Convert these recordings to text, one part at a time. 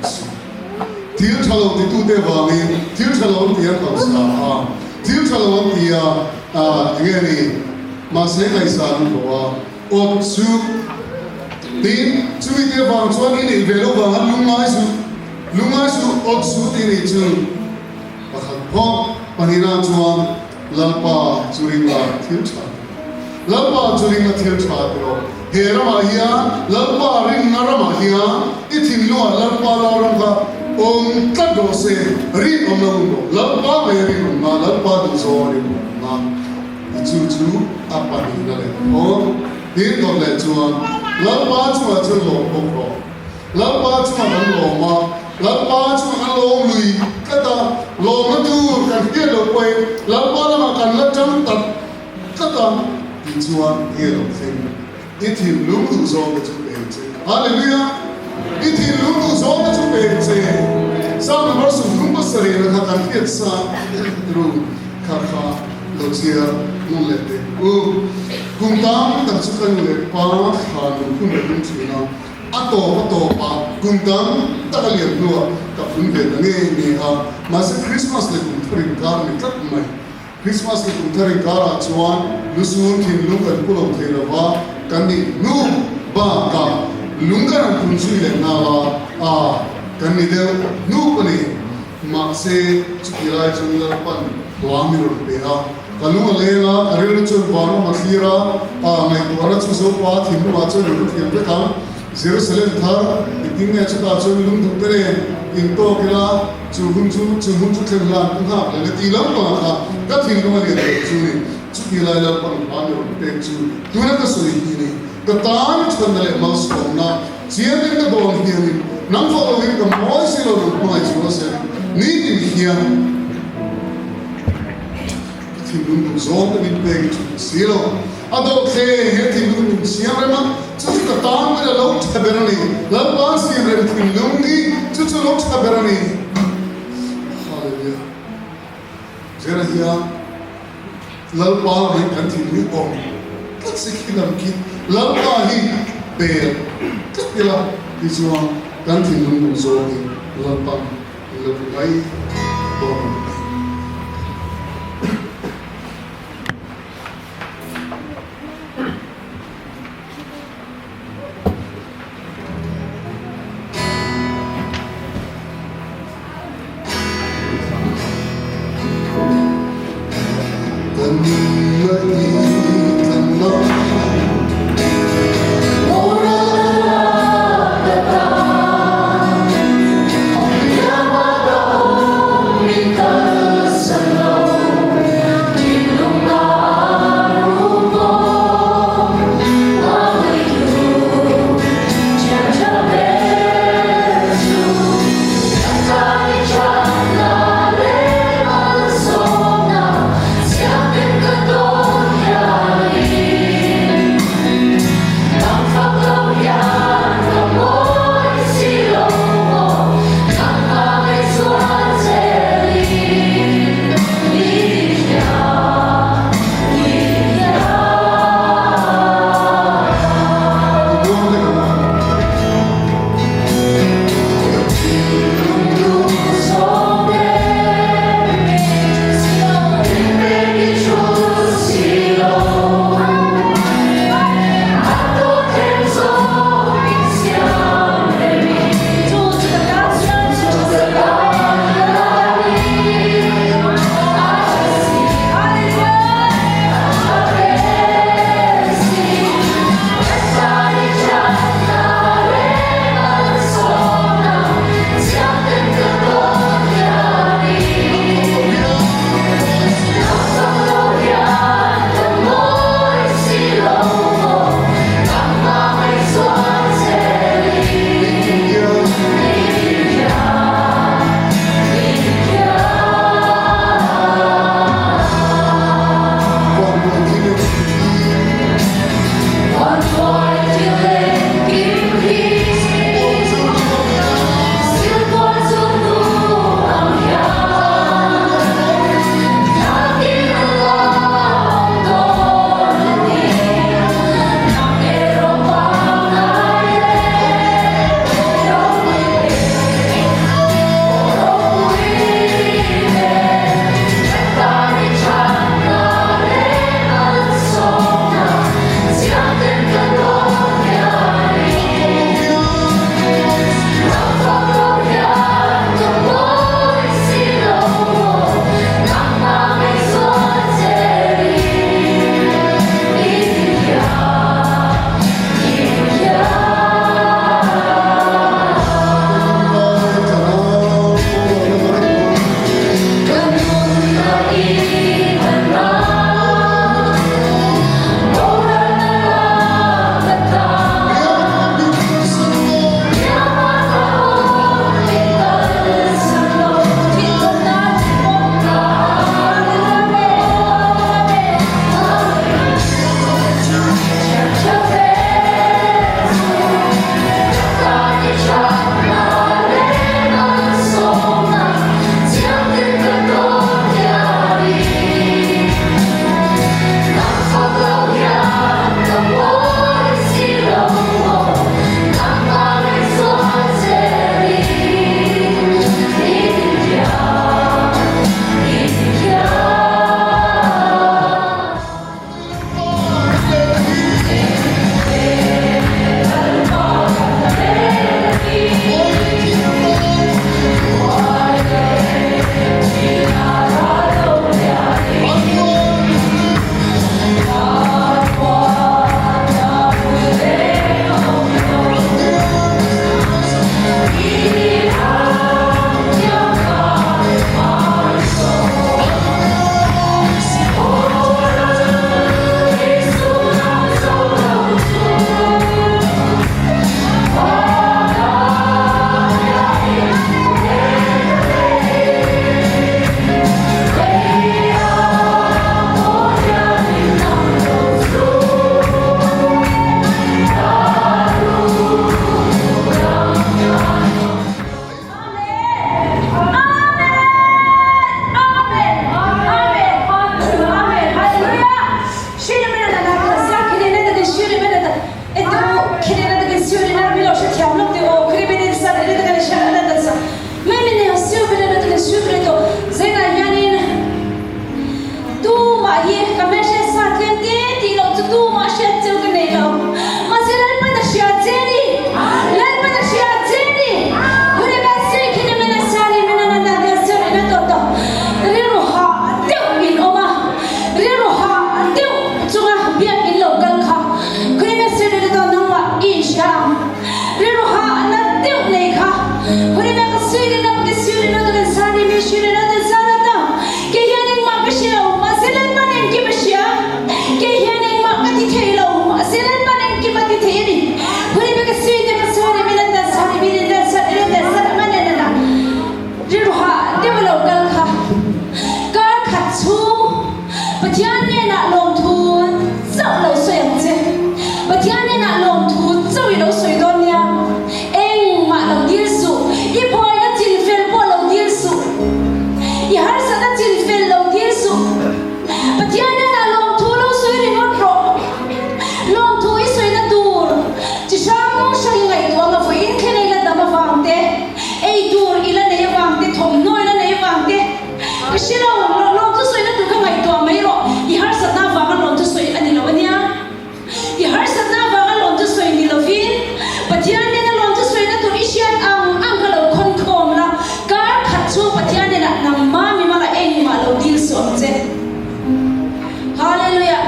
Awt suh. Thil tha lo titute vangin thil tha lo an ti an hausa a, thil tha lo an ti a, enge ni, mahse ngaihsan an hlawh a, awt suh. Tin, chumi te vang chuan i neih ve lo vang an lungngai suh, lungngai suh, awt suh tih nih chu pakhat phawt. Pahnihna chuan Lalpa chu ring la thil tha ti rawh. Lalpa chu ring la thil tha ti rawh. He ramah hian Lalpa rinna ramah hian i thinlungah Lalpa lal ram kha awm tlat rawh se, rinawm lo awm rawh. Lalpa ngei a rinawm na, Lalpa duhzawng a rinawm na i chu chu a pahnihna leh phawt. Tin dawt leh chuan Lalpa chungah chuan lawm bawk rawh. Lalpa chungah kan lawm a, Lalpa chungah kan lawm lui tlat a, lawmna tur kan hriat loh pawhin Lalpa lamah kan la tang tak tlat a tih chuan nge lo thleng? I thinlung duh zawng te chu pe che. Hallelujah! I thinlung duh zawng te chu pe che. Psalm number 37 na kha kan hriat sa ru kha kha lo chhiar ngun leh teh u. Kum tam tak chu ka nu leh pa thla nun hun leh lung thin a. A tawp a tawp a, kum tam tak a lian hnuah ka phun ve ta ngei ngei a, mahse Christmas leh kum thar inkar a ni tlat mai. Christmas leh kum thar inkarah chuan lusun thinlung kan pu lo thei lo va, kan nih hnu bakah lung kan han phun zui leh nghal a, a kan ni deuh hnup a ni. Mahse chuti lai chuan Lalpan hla mi rawn pe a, ka lung a leng a, ka rilru chuan vanram a thlir a, a ngaihtuahna chu Zopa thinlungah chuan i hrethiam vek ang. Jerusalem thar i ting nge chutah chuan lungduh te nen intawk ila, chu hun chu chu hmun chu thlen hlan ka nghak leh la ti lo vang kha ka thinlung a lian deuh chu ni. Chuti lai Lalpan hla mi rawn pek chu tuna ka sawi hi ni. Ka tan chhanna leh malsawmna chiangin ka dawn hianin nang fawh lovin ka mawi si lo nang hmangaih chu a sen nitin hian ka thinlung duh zawng te min pek i thu si lo. A dawhthleng he thinlung min siam rem a, chu chu ka tan pawhin a lo tha ber a ni. Lalpa siam rem thinlung hi chu chu lo tha ber a ni. Hallelujah. Zira hian Lalpa lamah kan thinlung awm tlat si khi lam khi Lalpa hi bel tlat ila tichuan kan thinlung duh zawngin Lalpa'n min lo ti mai dawn a ni. Kei hian engmah ka hre lo, mahse Lalpan engkim a hria. Kei hian engmah ka ti thei lo, mahse Lalpan engkim a ti thei a ni. Rilruha deuh lo kal kha kar khat chhung Pathian hnenah lawmthu chauh lo sawi ang che. Pathian hnenah lawmthu chauh i lo sawi dawn nia. Engmah lo dil suh. I buaina chin fel pawh lo dil suh. I harsatna chin fel lo dil suh. Pathian hnenah lawmthu lo sawi ringawt rawh. Lawmthu i sawina tur chi hrang hrang i ngaihtuah ang a, vawiin thleng i la dam avang te, ei tur i la nei avang te, thawmhnaw i la nei avang te, ka hre lo, lawmthu sawina tur kha ngaihtuah mai rawh, i harsatna avanga lawmthu sawi a ni lo a nia. I harsatna avanga lawmthu sawi ni lovin, Pathian nena lawmthu sawina tur i hriat ang ang kha lo khawn khawm la, kar khat chhung Pathian nenah nangmah mimala engmah lo dil suh ang che. Hallelujah!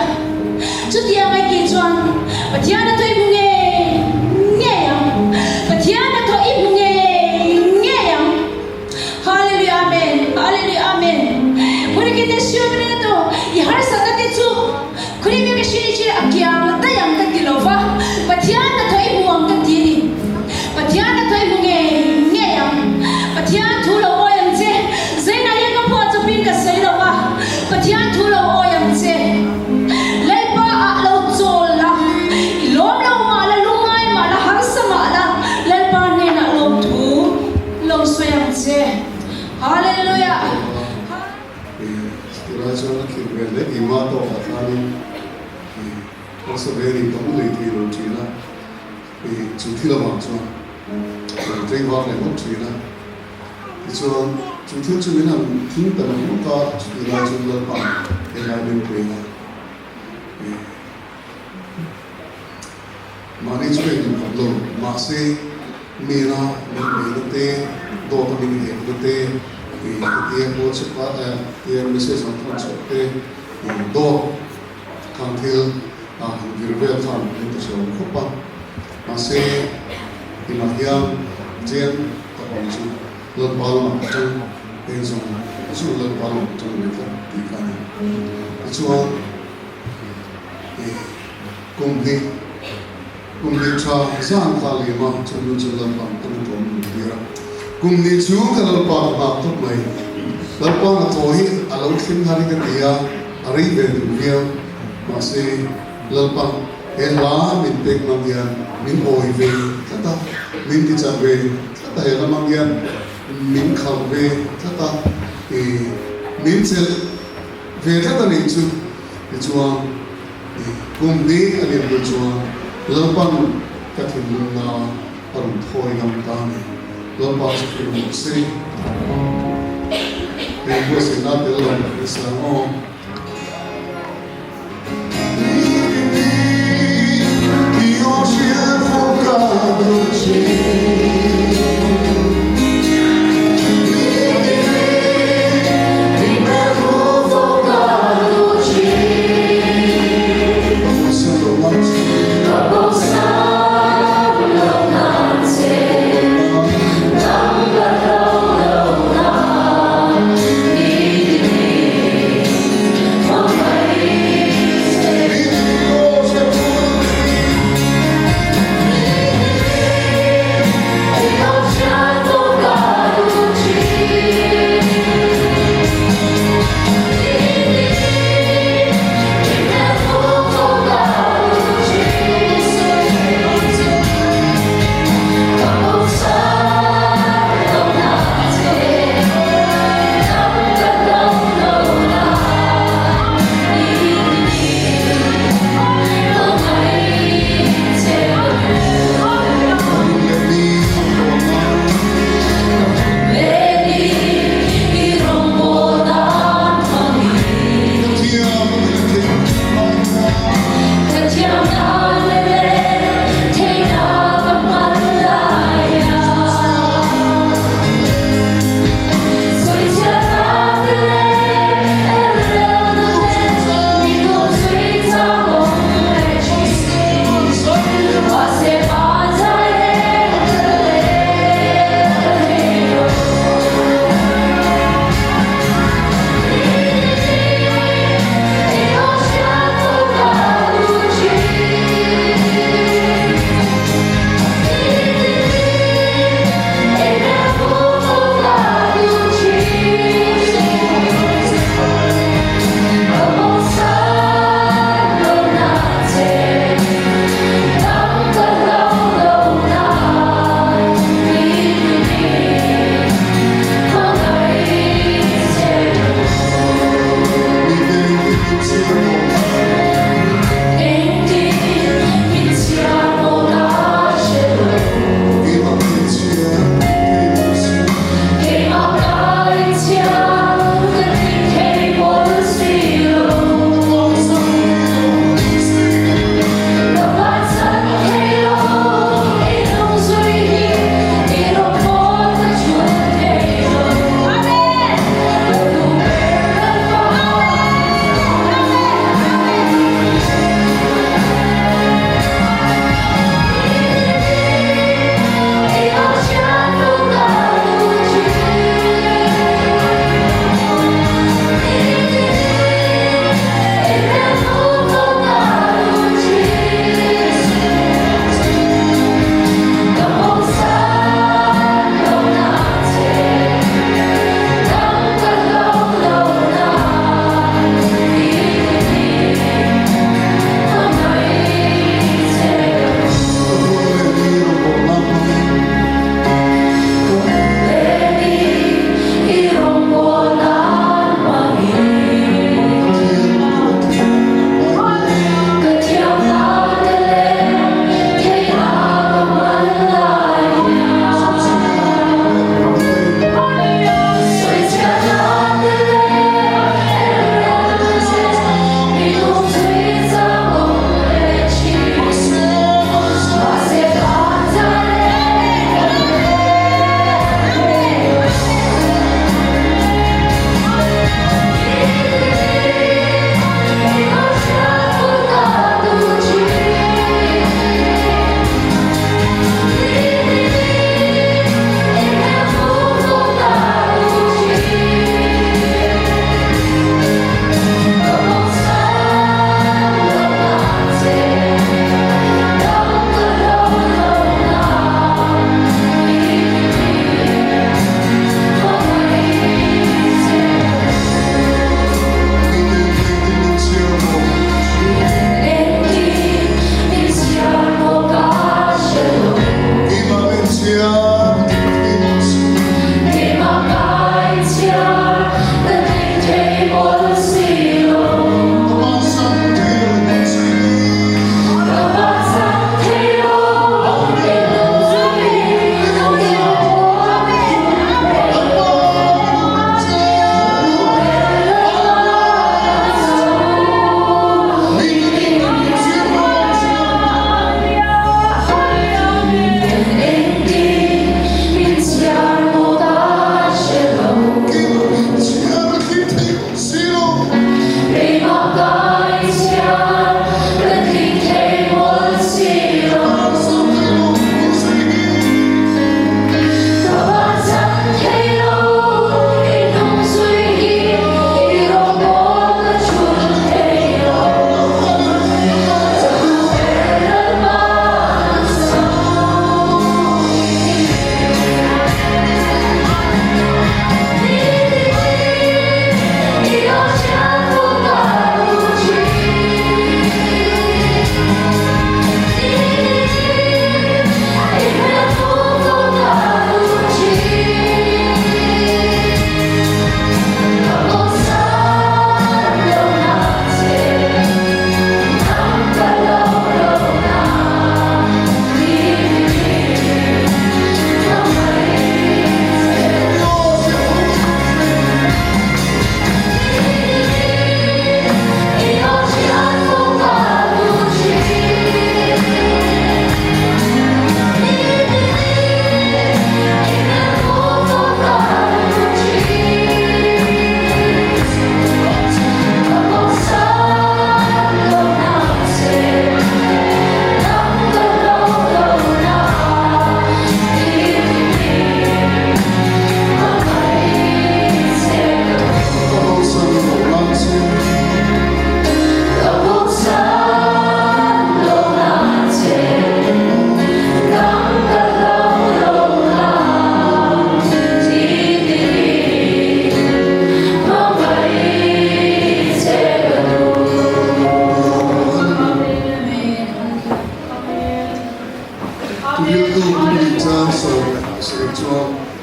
Chutiang ai tih chuan Pathian a thaw i hmu ngei ngei ang. Pathian a thaw i hmu ngei ngei ang. Hallelujah Amen! Hallelujah Amen! Hurikete Siamrin a tawh i harsatna te chu Khurimi ka hri hi a kiang daih ang ka ti lo va, Pathian a thaw i hmu ang ka ti a ni. Pathian a thaw i hmu ngei ngei ang. Pathian thu lo awi ang che. Zainah hian ka phuah chawpin ka sawi lo va, Pathian thu lo awi ang che. Lalpa ah lo chawl la, i lawm lo mah la, lungngai mah la, harsa mah la, Lalpa hnenah lawm thu lo sawi ang che. Hallelujah! Tunah chuan a khirh ve hle keimah tawkah khanin harsa ve ni ka hmu lei thei lo thin a, chu thil avang chuan ka lo tleng vak leh ngawt thin a. Tichuan chu thil chu min han thing ta lo ngawt a, chutih lai chuan Lalpa helai min pe a, mahni chu ka induhkhat lo, mahse mena min beihna te, dawta min hekna te, hetia WhatsApp a hetia message an thawn chhuah te, dawt khan thil han vir vel khan min ti hre awm khawp a, mahse inah hian chen tak awm chu Lalpa lamah ka tang eng zawng zawng Lalpa lamah ka tang ve tlat tih kha a ni. Tichuan kum hnih kum hnih tha zan kha lem a, chu hnu chu Lalpa ka na tawm min tir a, kum hnih chhung ka Lalpa ka nghak tawp mai. Lalpa na thaw hi a lo thlim har hi ka ti a, a rei ve duh viau. Mahse Lalpa he hla min pek hmang hian min awi ve tlat a, min tichak ve tlat a, he hla hmang hian min khalh ve tlat a, min chelh ve tlat a nih chu. Tichuan kum hnih a liam hnu chuan Lalpan ka thinlungna a rawn thawi ngam ta a ni. Lalpa chu hrilh rawh se. Hei buatsaihna tel lo i sa ang aw.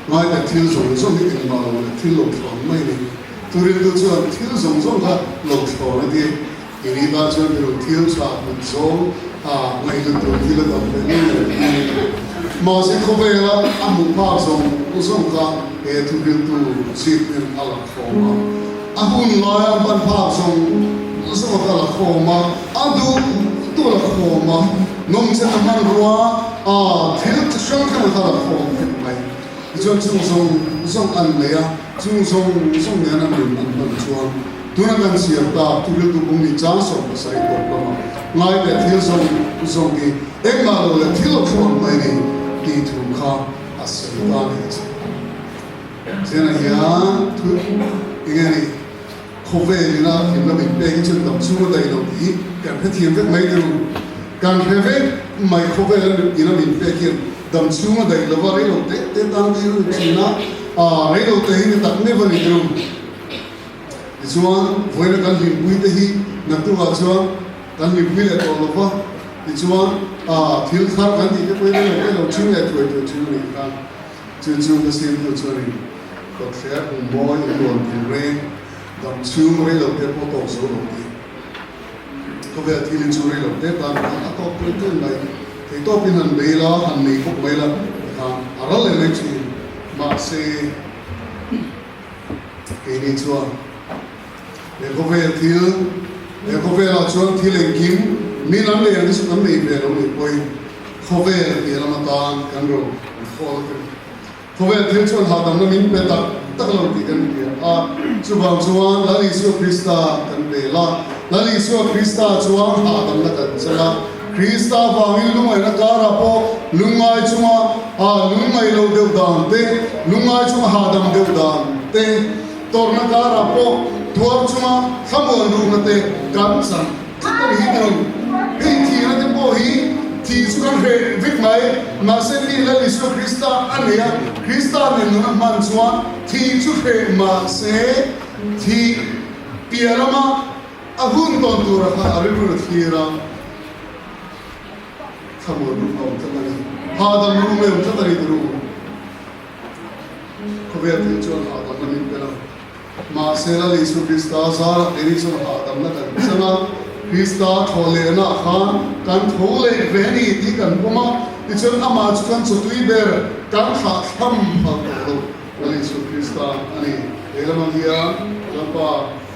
Ngaithla thil zawng zawng hi engmah lo leh thil lo thlawn mai a ni. Thuriltu chuan thil zawng zawng kha lo thlawn a ti. Ini tan chuan biru thil tha hmut zawng a ngaihhlut tur thil a tam ve mai lo a ni. Mahse khawvela a hmuh phak zawng zawng kha he thuriltu ziknin a la khawm a. A hun laia a hman phak zawng zawng kha a la khawm a, a duh duh a la khawm a, nawmchen a hmanrua a thil chi hrang hrang kha a la khawm vek mai. Tichuan chung zawng zawng an nei a, chung zawng zawng nen a nun an hman chuan tuna kan chhiar tak thuriltu bung ni chang 17 tawp lama ngai leh thil zawng zawng hi engmah lo leh thil a thlawh mai ni tih thu kha a sawi ta a ni. Chianah hian thu eng nge ni? Khawvel ina hlimna min pek hi chuan dam chhung a daih lo tih hi kan hrethiam vek mai deuh. Kan hre vek mai khawvel ina min pek hian dam chhung a daih lova reilo te te tan te hi a ni thin a, aa reilo te hi ni tak meuh a ni deuh. Tichuan vawiina kan hlimpui te hi naktukah chuan kan hlimpui leh tawh lova, tichuan aa thil thar kan tih te pawh hi reilo te lo chhing leh thuai thuai thin a nih kha. Chu chu ka siamtu chuanin kawtthler hmu mawi in rawn dil reng, dam chhung rei lo te pawh tawk zo lo tih. Khawvel thil in chu rei lo te tan khan a tawk tuai tuai mai. Thei tawpin han bei la, han nei bawk mai la tikhan a ral leh mai thin. Mahse, keini chuan he khawvel thil, he khawvelah chuan thil engkim min an nei ang hi chu kan nei ve lo nih pawhin, Khawvel tih lam atan kan ro an khawl a ni. Khawvel thil chuan hahdamna min pe tak tak lo tih kan hria a, chuvang chuan Lal Isua Krista kan bel a, Lal Isua Krista chuan hahdamna kan chang a, Krista vangin lungngaihna karah pawh lungngai chunga lungngaih loh deuh dan te, lungngai chunga hahdam deuh dan te, tawrhna karah pawh tuar chunga thlamuan rukna te kan chang. Tlat a ni hi tun. Hei thihna te pawh hi thih chu kan hreh vek mai. Mahse mi Lal Isua Krista a nei a, Krista nen nun a hman chuan thih chu hreh mahse thih piah lama a hun tawn tura kha a rilru a thlir a, thlamuan rum a awm tlat a ni. Hahdam rum a awm tlat a ni turu. Khawvel thil chuan hahdamna min pe lo. Mahse, Lal Isu Krista zarah keini chuan hahdamna kan chang a, Krista thaw lehnaah khan kan tho leh ve a ni tih kan pawm a, tichuan amah chu kan chawtui ber, kan thlahthlam phal tawh lo, Lal Isu Krista a ni. He lamah hian Lalpa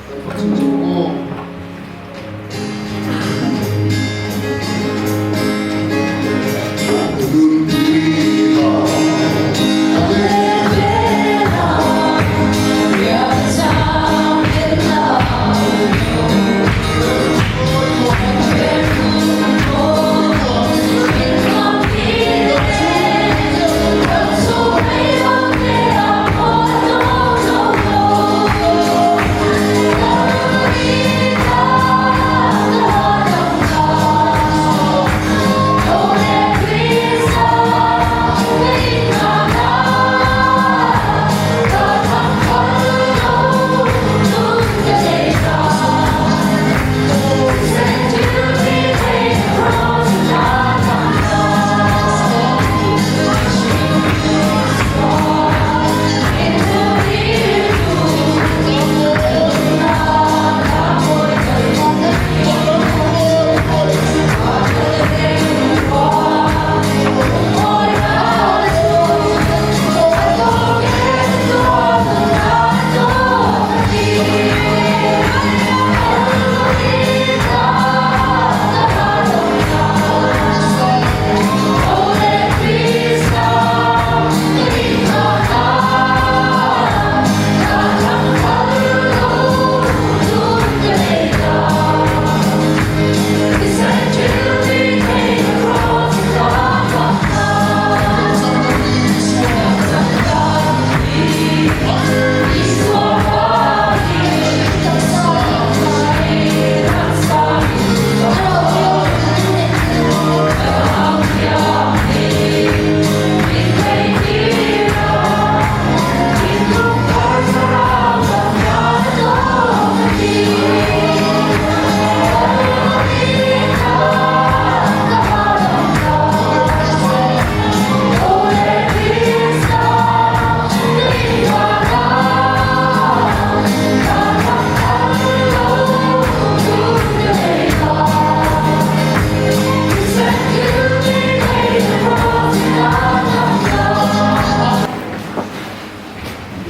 kan fak chhun chho aw.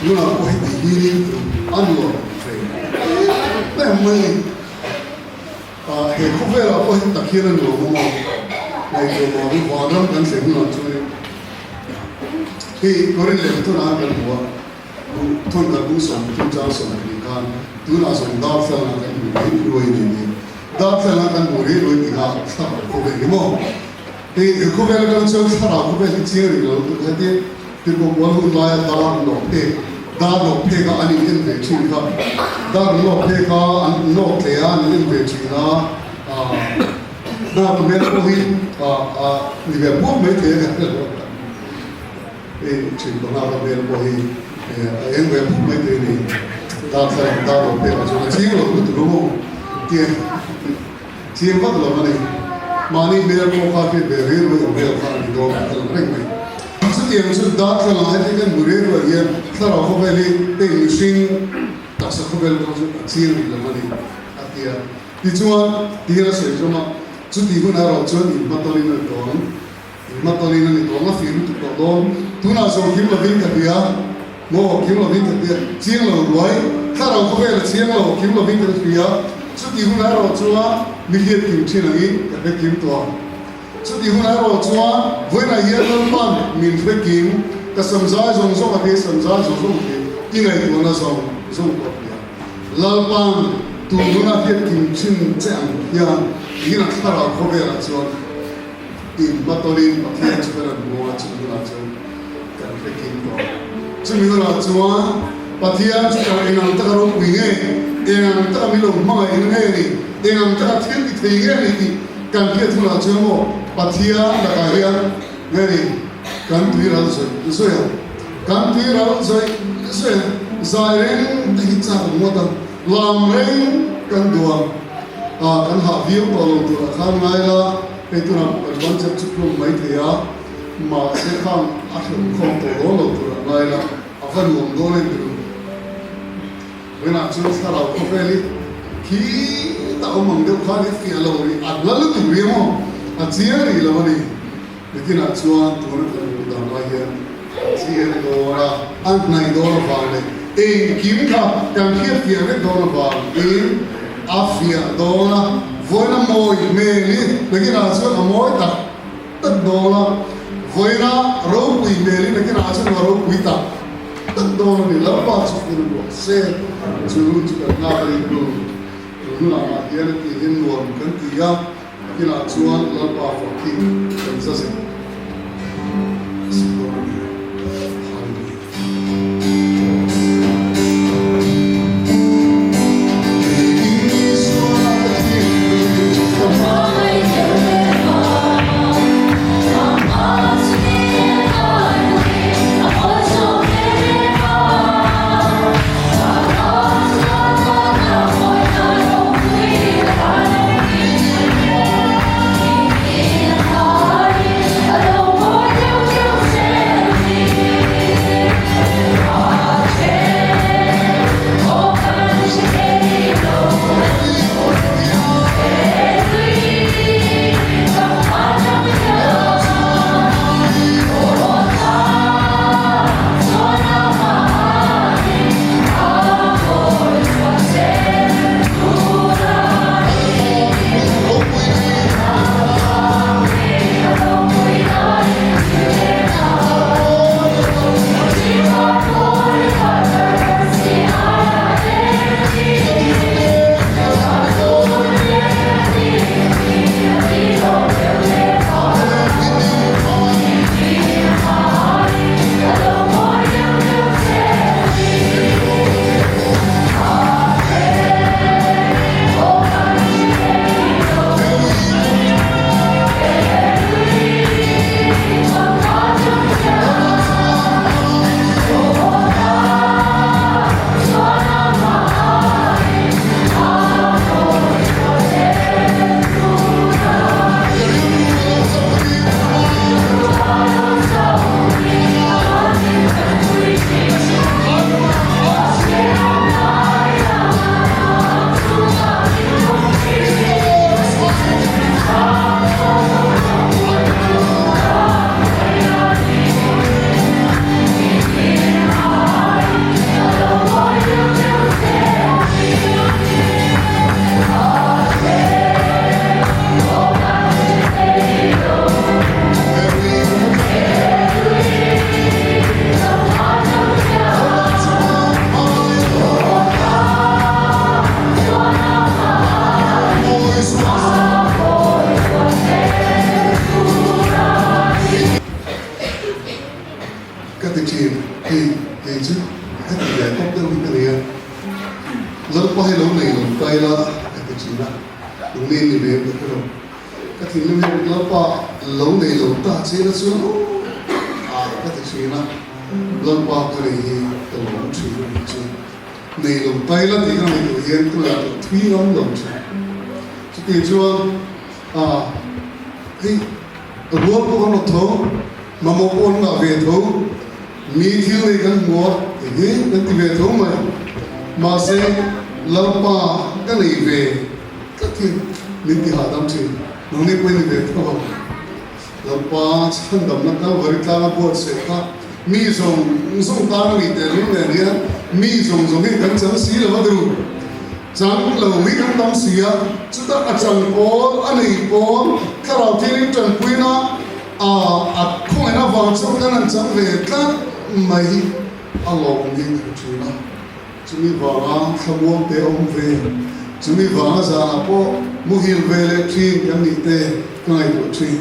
Tunah pawh heti hi a nuam ve em em mai a ni. He khawvelah pawh heti tak hian a nuam awm a, ngaihtuah vangin vanram kan thlen hunah chuanin hei Korin lehkha tunah kan hmu a, Thun kan bung 30 chang 20 khan tunah zawng darthlalang kan hmu rih ruai ni ni. Darthlalang kan hmu rih ruai tihah thlarau khawvel hi maw? Hei he khawvel atang chuan thlarau khawvel hi chiang rih lo lutuk heti tirhkoh puan hun laia dar lawh phek, dar lawh phek a an in en ve thin kha. Dar an lawh phek a, an lawk tle a an in en ve thin a, hna hmel pawh hi ni ve puak mai thei a kan hre lo. Hei thin panga ka hmel pawh hi a eng ve khawp mai thei a ni. Darthlalang dar lo pek ah chuan a ching lo lutuk a maw tia ching vak lo a ni. Mahni hmel pawh kha hriat ve rei ruai ang vel kha a ni dawn a lang reng mai. Chutiang chu darthlalang heti kan hmu rei ruai hian thlarau khawvel hi hei mihring taksa khawvel pawh chu a ching rih lo a ni a tia. Tichuan tihian a sawi zawm a, chutih hunah erawh chuan inhmatawlin a ni tawh ang. Hmatawlin a ni tawh ang, a fih lutuk tawh dawn. Tunah zawng kim lovin ka hria, maw kim lovin ka hria, chiang lo ruai, thlarau khawvel a chiang lo, kim lovin ka hria. Chutih hunah erawh chuan mi hriat kim thin angin ka hre kim tawh ang. Chutih hunah erawh chuan vawiinah hian Lalpan min hre kim, ka samzai zawng zawng a hria, samzai zawng zawng a hria, i ngaihtuahna zawng zawng pawh a hria. Lalpan tun huna hriat kim thin che ang hian ina thlarau khawvelah chuan, Inhmatawlin Pathian chu kan rawn hmu a, chumi hunah chuan kan hre kim tawh. Chumi hunah chuan Pathian chu kan engang taka ropui nge, engang taka min lo hmangaih nge ni, engang taka thil ti thei nge ni tih kan hriat hunah chuan maw Pathian lakah hian nge ni kan tui ral zawih zawih ang. Kan tui ral zawih zawih ang. Zai reng te hi chak ang ngawt a, lam reng kan duh a, kan hah viau tawh lo turah khan ngai la. Hei tunah pawh kan ban chep chu hlawm mai thei a, mahse khang a hrem khawm tawh dawn lo tur a ngai la, a va nuam dawn em tih Vawiinah chuan thlarau khawvel hi khi ta awm ang deuh khan i fiah lo rih, a la lutuk rih emaw a chiang rih lo a ni. Nikinah chuan tuna kan hmuh dan lai hian a chiang dawn a, a hnaih dawn avang leh engkim kha kan hriatfiah vek dawn avangin a fiah dawn a, vawiina mawi hmel hi nakinah chuan a mawi tak tak dawn a, vawiina ropui hmel hi nakinah chuan a ropui tak tak dawn a ni. Lalpa chu fun ruah se, chu hun chu kan nghak a ni tur. Tunah mah hian a tihin nuam kan ti a. Nakinah chuan Lalpa fak hi kan za zet si dawn a ni. Hallelujah. Hei kei chu heti ve tawp deuh hi ka nei a, Lalpa hi lo nei lo ta ila ka ti thin a, nangni ni ve ka hre lo. Ka thinlung hian Lalpa lo nei lo ta che ila chuan aw ka ti thin a, Lalpa ka nei hi ka lawm thin a nih chu. Nei lo ta ila tih ka ngaihtuah hian ka ngaihtuah thui ngam lo thin. Chutih chuan hei rual pawh kan rawt tho, mamawh pawh an ngah ve tho, mi thil nei kan hmu a, eng hi kan ti ve tho mai. Mahse Lalpa ka nei ve tlat hi min ti hahdam thin, nangni pawhin ni ve tho ang. Lalpa chhandamna Kalvari tlanga buatsaih kha mi zawng zawng tan a nih tehlul nen hian mi zawng zawng hi kan chang si lo a duh. Chang lo hi kan tam si a, chutah a chang pawl, a nei pawl, thlarau thiangin tanpuina a a khawngaihna avang chuan kan han chang ve tlat mai hi a lawm hi ka hre thin a. Chumi vanga thlamuang te awm ve, chumi vanga zanah pawh muhil ve leh thin kan nih te ka ngaihtuah thin.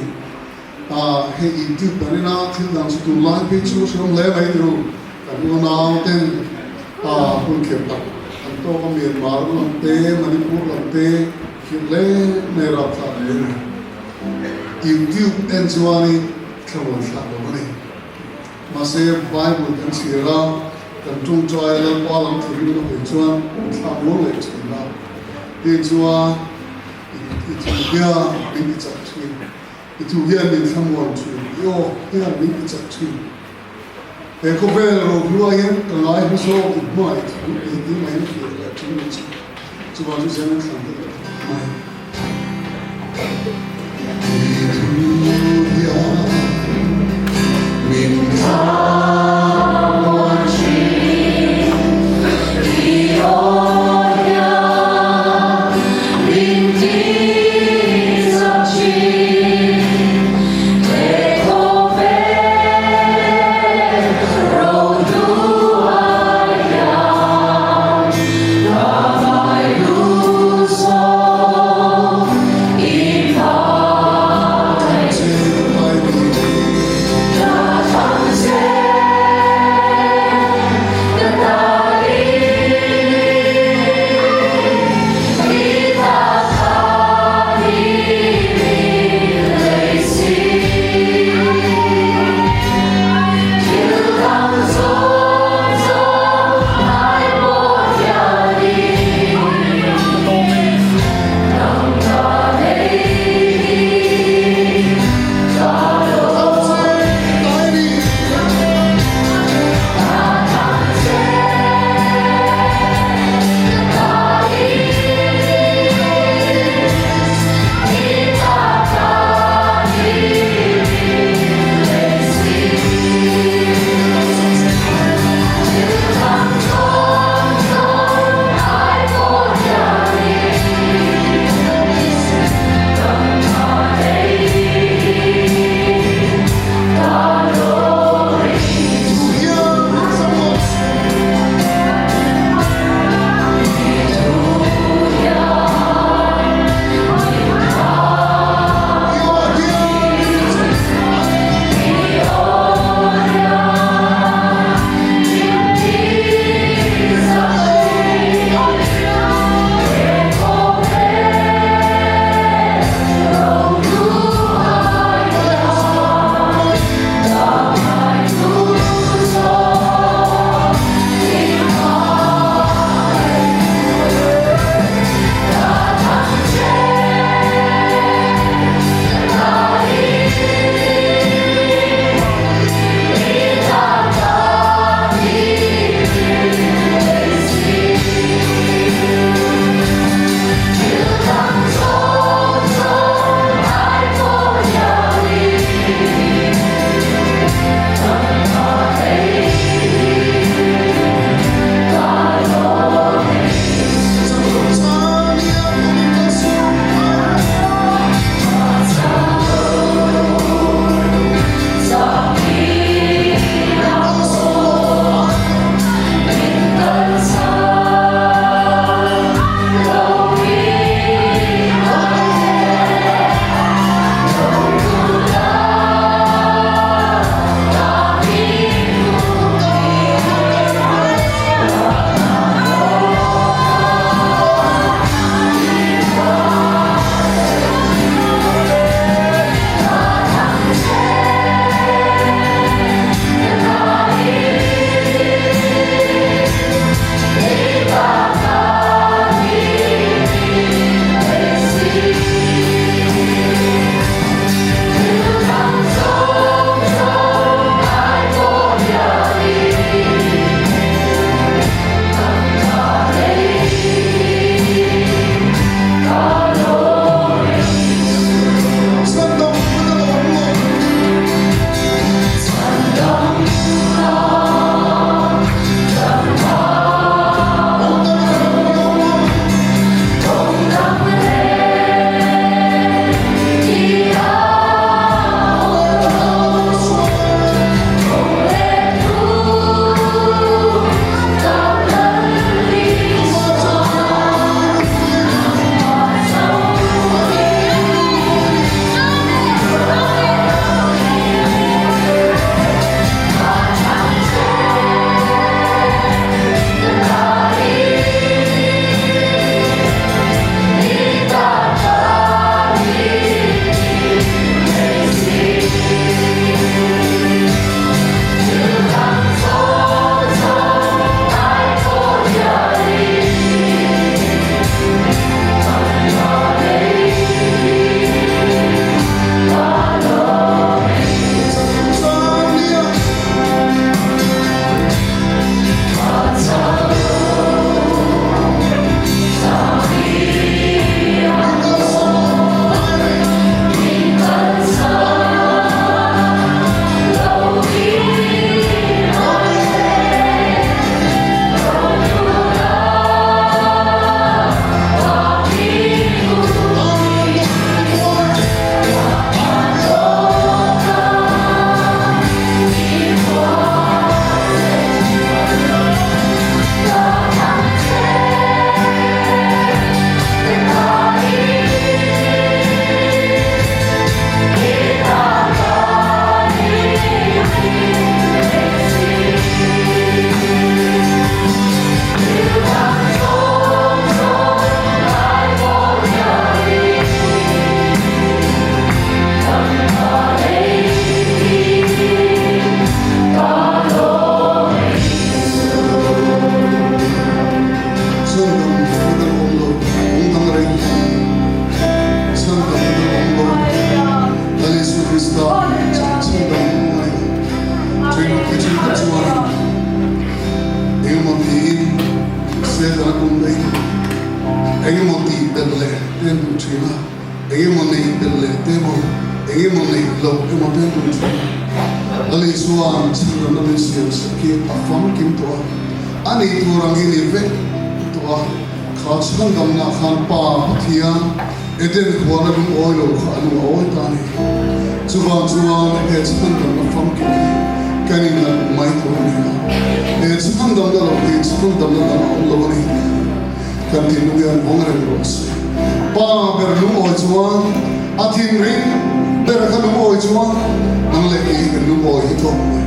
Ah, hei YouTube kan en a, thil dang chu tunlai phei chu hreawm hle mai tiro, kan unau ten ah hun khirh tak an tawk a, Myanmar lam te, Manipur lam te khirh hle mai rapthlak hle a ni. YouTube en chuanin thlamuan thlak lo a ni. Mahse, Bible kan chhiar a, kan tawngtai a, Lalpa lam thinrim a hawi chuan kan thlak muang leh thin a. Hei chuan i thu hian min ti chak thin, i thu hian min thlamuan thin, i aw hian min ti chak thin. He khawvel rohlu ah hian ka ngai hlu zawk i hmangaih thu tih hi mai na hriat leh thin ni chu. Chuvang chu zen an thlan deuh mai. I thu hian min thlamuan thin, i aw hian min ti chak thin. He khawvel rohlu ah hian ka ngai hlu zawk i hmangaih che. Ka thlang che. te emaw, eng emaw neih loh emaw te an tum thin a. Lal Isua'n chhandamna min siam sak hi a famkim tawh a, a nih tur ang hi ni vek tawh a. Kha chhandamna khan Pa Pathian Eden huana lungawi lo kha a lung a awi ta a ni. Chuvang chuan he chhandamna famkim hi kan innghat mai tur a ni a, he chhandamna lo hi chhandamna dang a awm lo a ni tih kan thinlung hian vawng reng rawh se. Pa ber lungawi chuan a thinrim ber kha lungawi chuan nang leh kei hi kan lungawi hi tawk mai.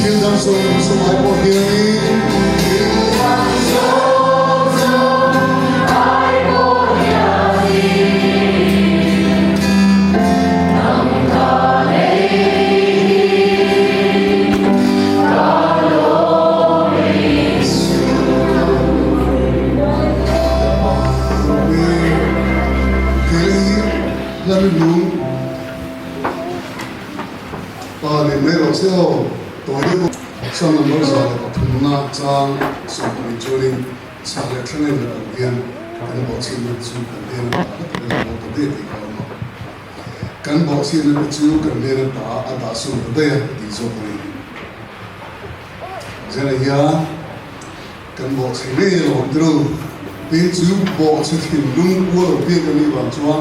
Thil dang zawng zawng ai pawh hianin thil dang zawng zawng ai pawh hianin nang ka nei ka lawm Isu. Pa nen mai rawh se aw, tawi deuh Sam number 103 na chang 20 chuanin chhak leh thlang in rat ang hian kan bawhchhiatna te chu kan hnen a dah vat reng a lo ta daih tih kha a awm a. Kan bawhchhiatna te chu kan hnen a dah a dah sawn ta daih a tih zawk a ni. Zela hian kan bawhchhe ngei alawm ti lo. Tin chu bawhchhe thinlung kual lo pian kan nih vang chuan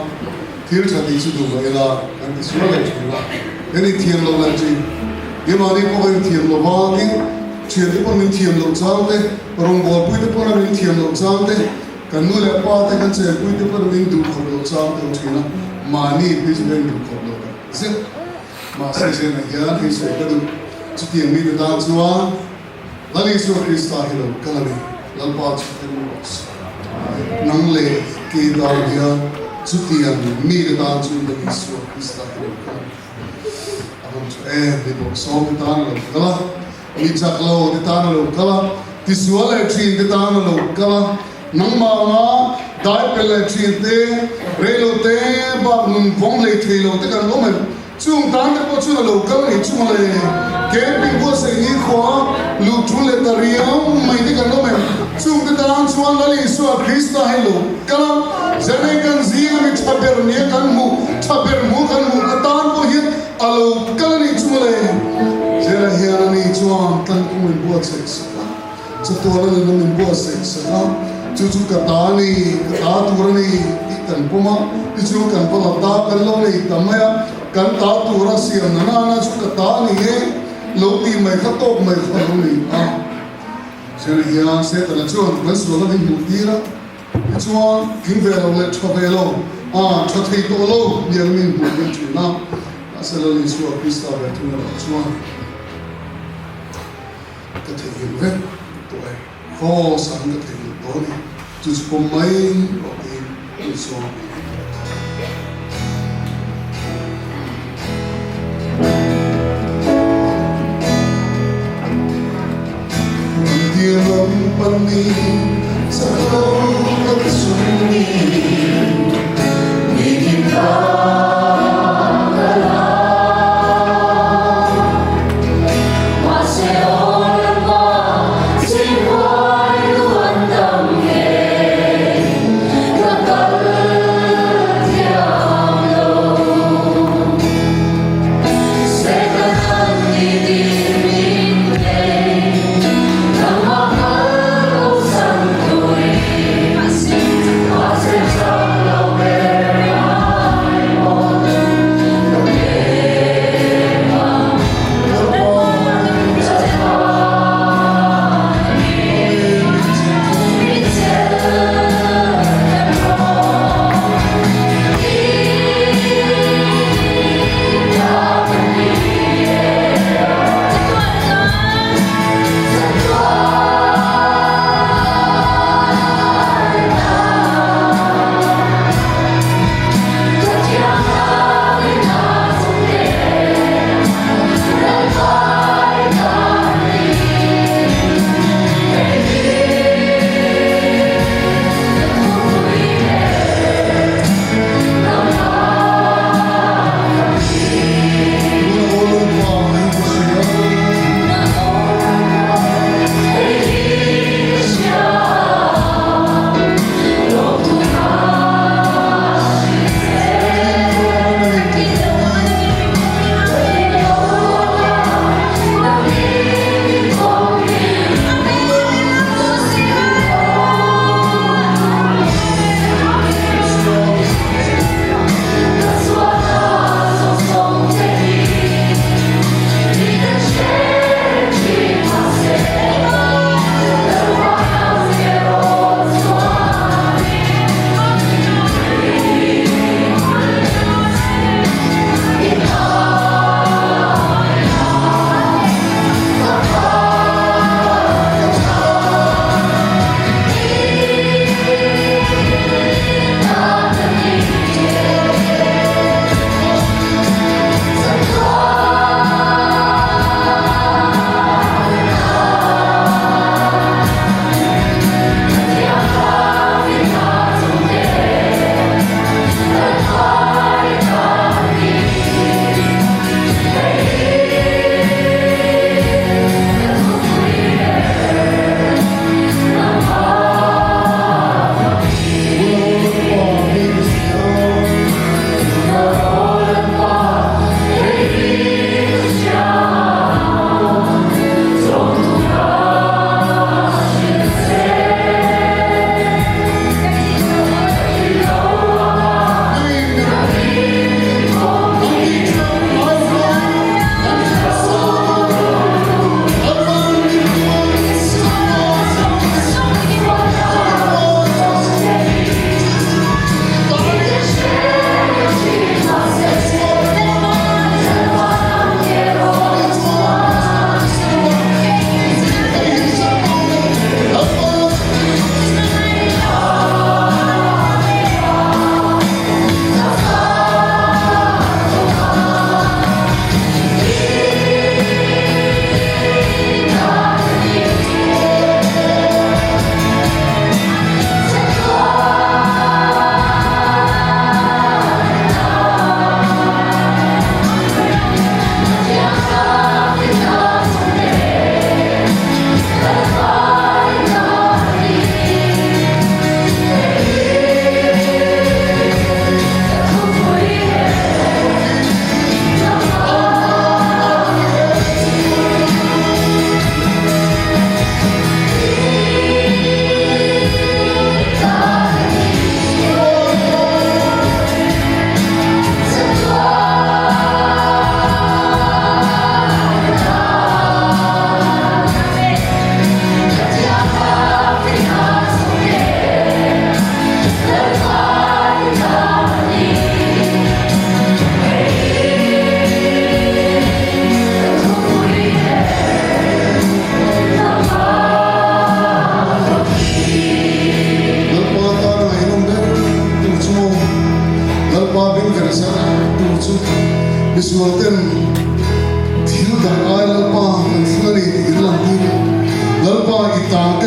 thil tha tih chu duh mah ila kan ti sual leh thin a, kan inthiam loh leh thin. Keimahni pawh kan inthiam lo va, tin thiante pawn min thiam loh chang te, rawngbawlpui te pawn a min thiam loh chang te, kan nu leh pa te kan chenpui te pawn min duh khawp loh chang te awm thin a, mahni phei chu kan induh khawp loh tak zet. Mahse zenah hian hei sawi ka duh, chutiang mite tan chuan Lal Isua Krista hi lo kal a ni, Lalpa chu ka ring rawh se. Nang leh kei tan hian chutiang mite tan chu Lal Isua Krista hi lo kal a ni. A rawn chu em, mi bawrhsawm te tan a lo kal a, mi chak lo te tan a lo kal a, tisual leh thin te tan a lo kal a, nangmah anga daipel leh thin te, reilo te bak nun vawng hlei thei lo te kan awm em? Chung tan te pawh chuan a lo kal ngei chu mawle. Camping buatsaih ni khua luh tul leh ta riau mai te kan awm em? Chung te tan chuan Lal Isua Krista hi lo kal a, Zanei kan zing ami tha ber nia kan hmuh, tha ber hmuh kan hmuh na tan pawh hian a lo kal a nih chu mawle. Zela hian ani chuan tlankawng in buatsaih sak a, chatuan a nunna min buatsaih sak a, chu chu ka ta a ni, ka ta tur a ni tih kan pawm a, tichuan kan va la ta, kan lo nei ta mai a, kan ta tura siam na nana chu ka ta a ni e, lo tih mai kha tawk mai kha a lo ni a. Zir hian Setana chuan kan sualna min hmuh tir a. Tichuan, tling ve lo leh tha ve lo, a tha thei tawh lo ni ang min hmuh hian thin a. Mahse Lal Isua Krista ve thung erawh chuan ka theihnghilh vek tawh e, Kraws ah hian ka theihnghilh tawh a ni, chu chu pawm mai rawh tiin Isua min hrilh tawh. Kan lam pan ni chak lo kan chung ni mi kim ta ka la. Mahse aw lalpa chimhuai luan dam nge ka kal thiam lo. Satan ni din min nei nangmah kal bo san turin.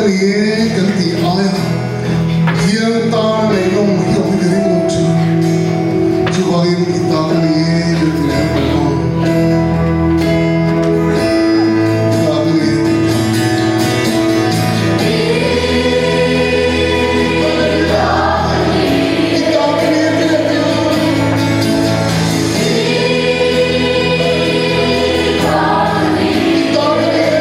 ni e kan tih aia Pathian tan ngaihnawm hi awm hi ka ring lo thin. Chuvangin i ta ka ni e kan ti leh ang aw. I ta ka ni e. I ta ka ni e ti leh ang aw. I ta ka ni e.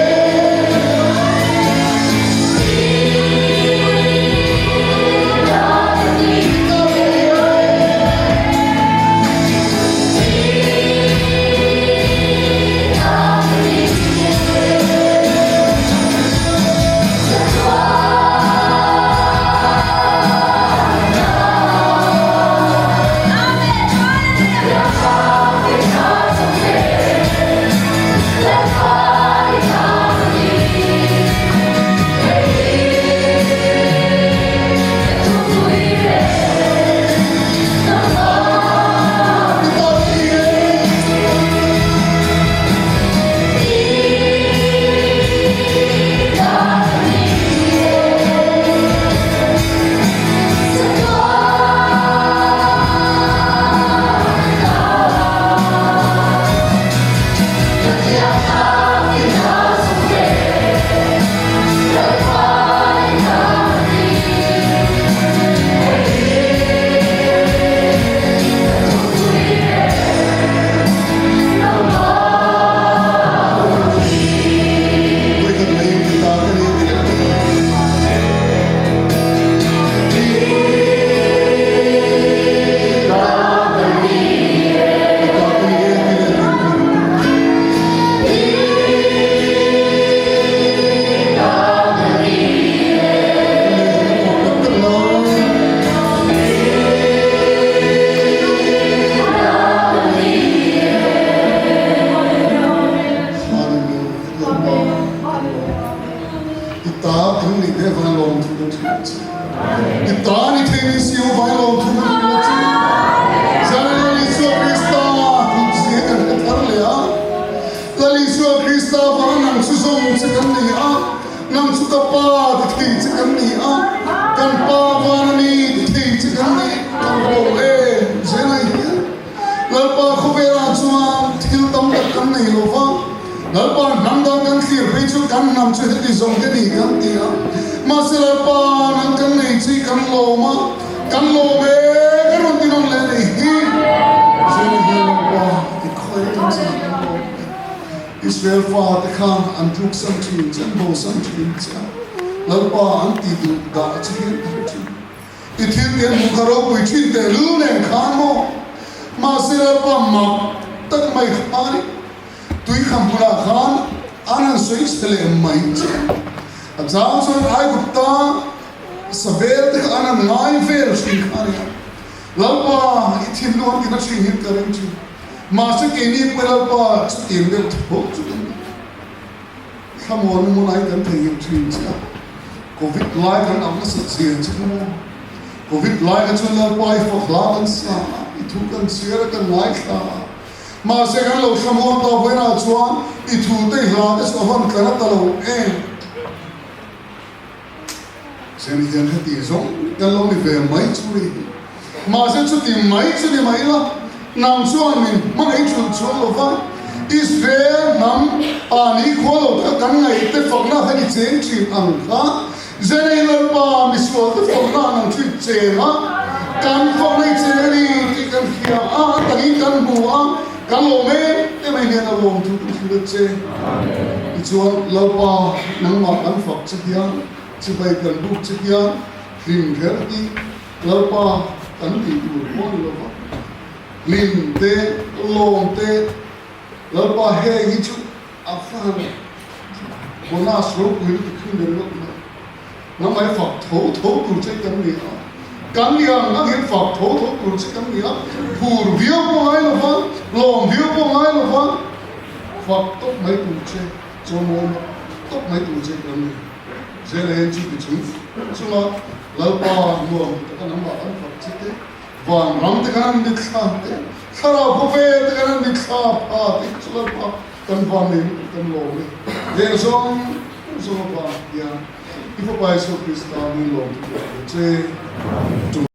I ta kan nih ve vang lawmthu kan hrilh a che. I ta ni thei ni si ho vai lawmthu kan hrilh a che. Zan Isua Krista hlut zia kan hre thar leh a. Lal Isua Krista vanga nang chu zawng che kan ni a, nang chu ka Pa ti thei che kan ni a, kan Pa van a ni ti thei che kan ni kan lawm em zel ai hian. Lalpa khawvelah chuan thil tam tak kan nei lo va, Lalpa hnam dang kan thlir phei chu kan hnam chu heti zawng te ni kan ti a, mahse Lalpa nang kan nei chi kan lawm a, kan lawm e kan rawn ti nawn leh nei hi. Zela hian Lalpa i khawi kan chhan kan lawm e. Israel fate khan an tluksan thin che, an bosan thin che a, Lalpa an ti duh dah che hian ka hre thin. I thil te hmuh kha ropui thin teh lul nen khan maw? Mahse Lalpa mak tak mai khan i tui kha hmunah khan an han sawi chhe leh mai che. A chang chuan Aigupta savel te kha an han ngai vel thin kha a nia. Lalpa i thinlung an tina thin hian ka ring thin. Mahse keini pawh i Lalpa chutiang deuh tho chu kan ni. Thlamuan hmun ai kan theihnghilh thin che a, Covid lai kan ang nasat zia che kha maw? Covid lai kha chuan Lalpa i fak hla kan sa a, i thu kan chhiar a, kan ngaithla a. Mahse kan lo thlamuan ta vawiinah chuan i thu te i hla te chu a van tla na ta lo em? Zen hian heti zawng kan lo ni ve mai chu ni hi. Mahse chuti mai chu ni mai la, nang chuan min hmangaih thulh chuang lo va, Israel hnam pa ni khua lo taka kan ngaih te fakna kha i cheng thin ang kha, Zenei Lalpa misual te fakna nang chu i cheng a, kan fakna i cheng a ni tih kan hria a, a takin kan hmu a, kan lawm em em a hian a lawm thu kan hrilh a che. Tichuan Lalpa nangmah kan fak che hian, chibai kan buk che hian hlim kher hi Lalpa kan tih tur pawh a ni lo va, hlim te, lawm te, Lalpa heng hi chu a fan bonus ropui lutuk hi ni ringawt mai. Nangmah hi fak tho tho tur che kan ni a, kan ni ang ang hian fak tho tho tur che kan ni a, phur viau pawh ngai lo va, lawm viau pawh ngai lo va, fak tawp mai tur che, chawimawi tawp mai tur che kan ni. Zela hian chu ti chung chunga Lalpa nuam taka nangmah kan fak che te, van ram te khan an mithla te, thlarau khawvel te khan an mithla pha te chu Lalpa kan van nei lutuk kan lawm e. Leng zawng zawng avang hian. I Fapa Isua Krista hming lawmthu ka pe che.